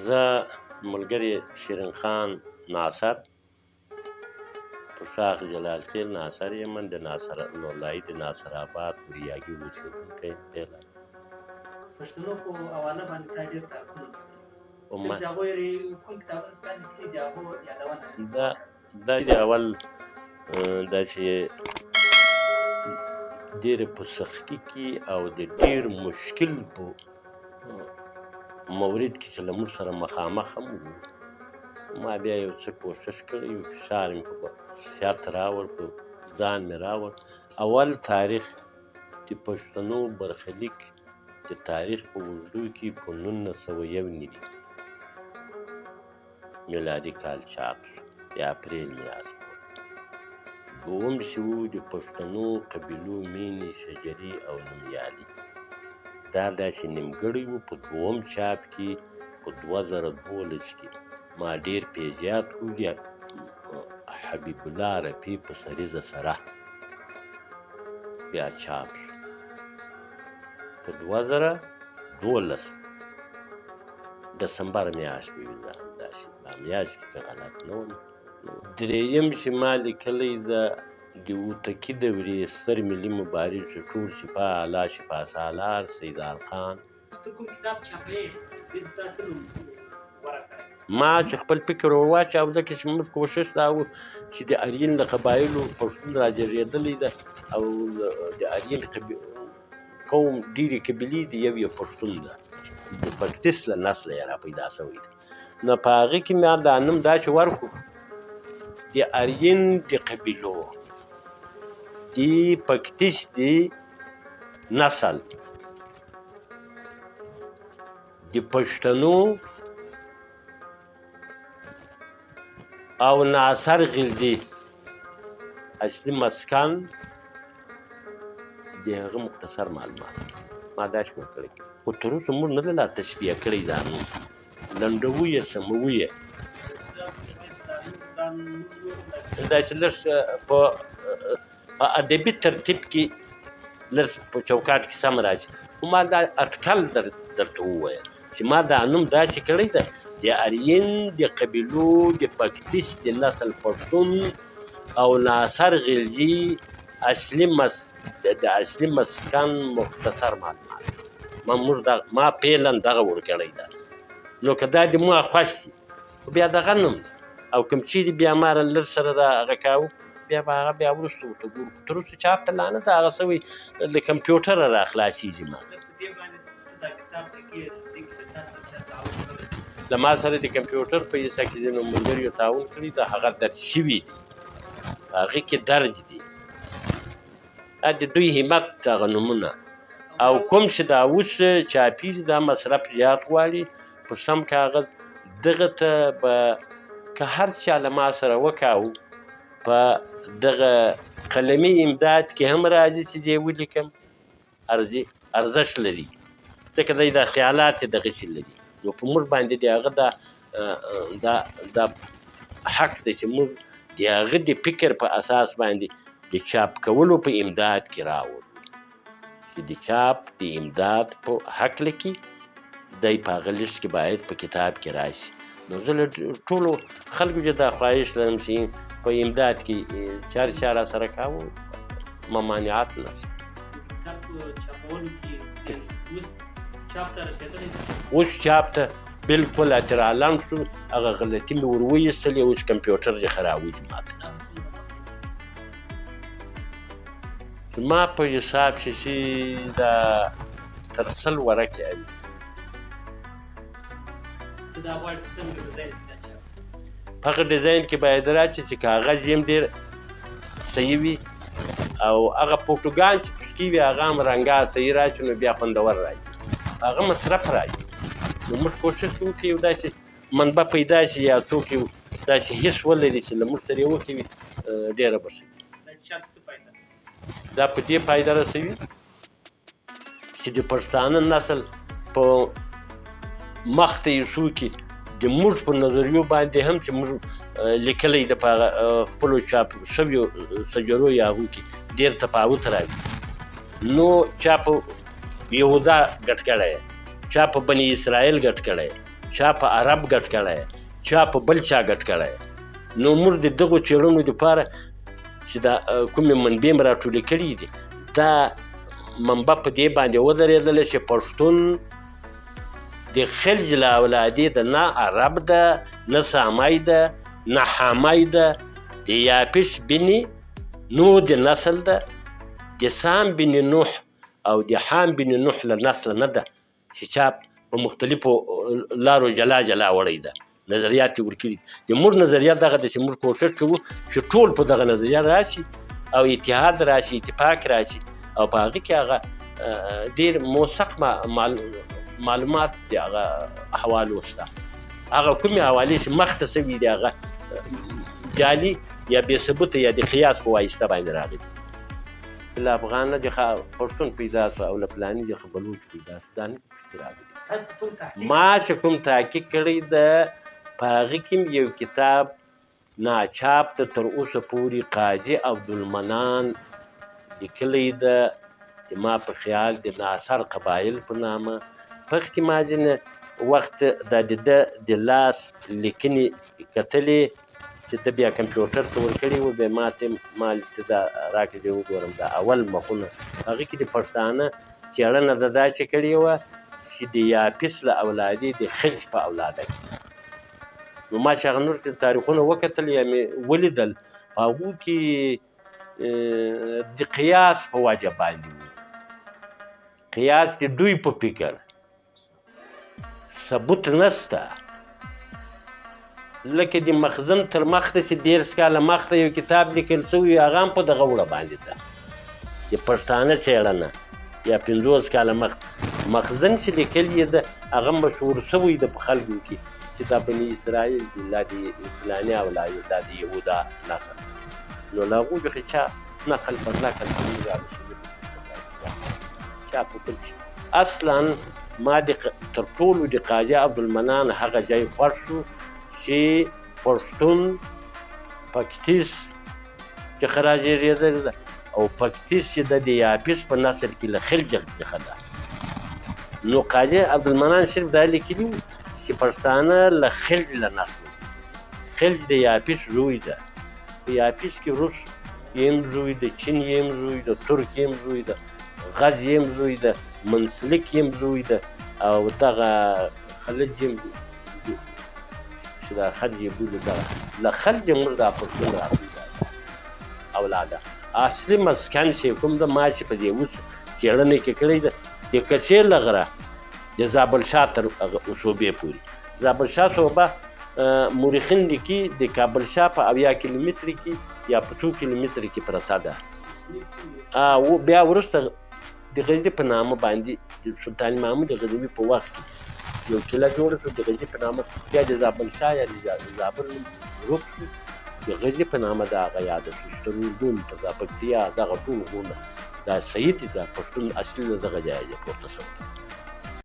زه ملګری شیرین خان ناصر په ښاخ جلال خېل ناصر یم، د ناصر نورلایي د ناصر آباد وریاګي اوسېدونکی یم. فعلا پښتنو په حواله باندې تا ډېر کارونه کړي، د هغو کوم کتابونه ستا لیکلي د هغو یادونه؟ دا د اول دا چې ډېر په سختي کې او د ډېر مشکل په مورد کې چې له موږ سره مخامخ هم وو، ما بیا یو څه کوشش کړی، یو فشار مې په شرط راوړ، په ځان مې راوړ. اول تاریخ د پښتنو برخلیک د تاریخ په اوږدو کې په 1991 میلادي کال چاپ شو، د اپریل میاشت. دوم چې وو د پښتنو قبیلو مینې، شجرې او نومیالي، دا داسې نیمګړی و. په دوم چاپ کې په 2012 کې ما ډېر پیزیات کړو، د حبیب الله رفیع په سریزه سره بیا چاپ شو په 2012 دسمبر میاشت به وي، داسې دا میاشت کې که غلط نه وم. درېیم چې ما لیکلی ده د هوتکي دورې ستر ملي مبارز چې ټول سپاه اعلی سپاه سالار سیدال خان. ته کوم کتاب چاپوې، دې ته تا څه نوم غوره کړی؟ ما چې خپل فکر ور واچاوه، ځکه چې موږ کوشش دا و چې د ارین له قبایلو پښتون راجرېدلی ده او د ارین قوم ډېرې قبیلې دي، یو یې پښتون ده، د پکتیس له نسله یې را پیدا شوی دی. نو په هغه کې مې دا نوم داسې ورکړو، د ارین د قبیلو د پکتیس د نسل د پښتنو او ناصر غلزي اصلي مسکن د هغه مختصر معلومات ما داسې ورکړی، خو تر اوسه موږ نه ده لا تصفیه کړی. دا نوم لنډوو یې، سموو یې، داسې لږ په ادبي ترتیب کې لږ په چوکاټ کې سم راشي. خو ما دا اټکل درته وویل چې ما دا نوم داسې کړی ده، د ارین د قبیلو د پکتیس د نسل پښتون او ناصر غلجي اصلي د اصلي مسکن مختصر معلومات ما موږ دا ما فعلا دغه ورکړی ده. نو که دا د ما خوښ شي خو بیا دغه نوم ده، او کوم چېرې بیا ما لږ سره دا هغه کاوه، بیا به هغه بیا وروسته ورته ګورو. خو تر اوسه چاپ ته لا نه ده هغه سوی، له کمپیوټره را خلاصېږي. ما له ما سره د کمپیوټر په حصه کې ځینو ملګریو تعاون کړی ده، هغه درج شوي دي، هغه کې درج دي. دا د دوی همت دغه نومونه او کوم چې دا اوس چاپېږي دا مصرف زیات غواړي په سم کاغذ. دغه ته به که هر چا له ما سره وکاوه په دغه قلمي امداد کې هم راځي چې زه یې ولیکم، ارزښت لري، ځکه دی دا خیالات یې دغسې لري. نو په موږ باندې د هغه دا دا دا حق دی چې موږ د هغه د فکر په اساس باندې د چاپ کولو په امداد کې راوړو، چې د چاپ د امداد په هکله کې دی په هغه لیست کې باید په کتاب کې راشي. نو زه له ټولو خلکو چې دا خواهش لرم چې په امداد کې چار چا را سره کاوه، ممانعت نشته. اوس چاپ ته بالکل اترالم شو، هغه غلطي مې ور وایستلې، اوس کمپیوټر یې خرابوي ما ته. زما په حساب چې دا تر 100 ورقې اوي. په هغه ډیزاین کې باید راشي چې کاغذ یې هم ډېر صحیح وي او هغه فوټوګان چې پکې وي هغه هم رنګا صحیح راشي، نو بیا خوندور راځي، هغه مصرف راځي. نو موږ کوشش وکړو یو داسې منبع پیدا شي یا څوک یو داسې حس ولري چې له موږ سره یې وکړي، ډېره به ښه وي. دا په دې فایده رسوي چې د پښتانه نسل په مخ ته یې څوک د موږ په نظریو باندې هم چې موږ لیکلی د په خپلو چاپ شویو شجرو یا هغو کې ډېر تفاوت راوي. نو چا په یهودا ګټ کړی، چا په بني اسرائیل ګټ کړی، چا په عرب ګډ کړی، چا په بل چا ګډ کړی. نو موږ د دغو څېړنو دپاره چې دا کومې منبع مې راټولې کړې دي، دا منبع په دې باندې ودرېدله چې پښتون د خلج له اولادې ده، نه عرب ده، نه سامی ده، نه حامی ده، د یاپس بن نوح د نسل ده، د سام بن نوح او د حام بن نوح له نسله نه ده چې چا په مختلفو لارو جلا جلا وړی ده، نظریات یې ورکړي دي. د موږ نظریه دغه ده چې موږ کوښښ کوو چې ټول په دغه نظریه راشي او اتحاد راشي، اتفاق راشي، او په هغه کې هغه ډېر موثق معلومات د هغه حوالو شته. هغه کومې حوالې چې مخته سوي دي هغه جعلي یا بې ثبوته یا د قیاس په واسطه باندې راغلي. له افغانه د پښتون پیدا شو او له فلاني د بلوچ پیدا شو، دا نه دي راغلي. ما چې کوم تحقیق کړی ده په هغه کې یو کتاب ناچاپ ده تر اوسه پورې قاضي عبدالمنان لیکلی ده، د ما په خیال د ناصر قبایل په نامه. مخکې ما ځینې وخت دا د ده د لاس لیکنې کتلې چې ده بیا کمپیوټر ته ورکړي وو، بیا ما ته ما ته دا راکړه چې وګورم دا اول مخونه. هغه کې د پښتانه څېړنه ده داسې کړې وه چې د یاپس له اولادې د خلج په اولاده کې. نو ما چې هغه نور تاریخونه وکتل یا مې ولیدل، په هغو کې د قیاس په وجه باندې وو، قیاس د دوی په فکر، ثبوت نسته. لکه د مخزن تر مخته چې 30 کاله مخته یو کتاب لیکل سوی، هغه هم په دغه وړه باندې ده، د پښتانه څېړنه یا 50 کاله مخته مخزن چې لیکل یې ده، هغه مشهور سوی ده په خلکو کې چې دا بني اسرائیل دي، لا د فلاني اولاد، دا د یهودا نسل. نو له هغو بیخي چا نقل پر نقل په موږ رارسېدلي، چا په بل شي. اصلا ما د تر ټولو د قاضي عبدالمنان هغه ځای خوښ شو چې پښتون پکتیس څخه رازېږېدلی ده، او پکتیس چې ده د یاپس په نسل کې له خلج څخه ده. نو قاضي عبدالمنان صرف دا لیکلي وو چې پښتانه له خلج له نسل، خلج د یاپس زوی ده. په یاپس کې روس یم زوی ده، چین یم زوی ده، ترک یم زوی ده، غز یم زوی ده، منسلک یم زوی ده، او دغه خلج یم چې دا خلج یې بولي، دغه له خلجه موږ دا پښتون راپیدا ده اولاده. اصلي مسکن چې کوم ده، ما چې په دې اوس څېړنه کې کړې ده، د کسې له غره د زابل شاه تر صوبې پورې. زابل شاه صوبه مورخین لیکي د کابل شاه په 70 کیلومتر کې یا په څو کیلومتر کې پرته ده. بیا وروسته د غزني په نامه باندې د سلطان محمود غزنوي په وخت کې یو قلعه جوړه شوه د غزني په نامه، بیا د زابل شاه یا د زابل نوم ورک شو، د غزني په نامه دا هغه یاده شو. سترګون ته دا پکتیا دغه ټول غرونه دا سید دا پښتون اصلي له دغه ځایه دی پورته شوی.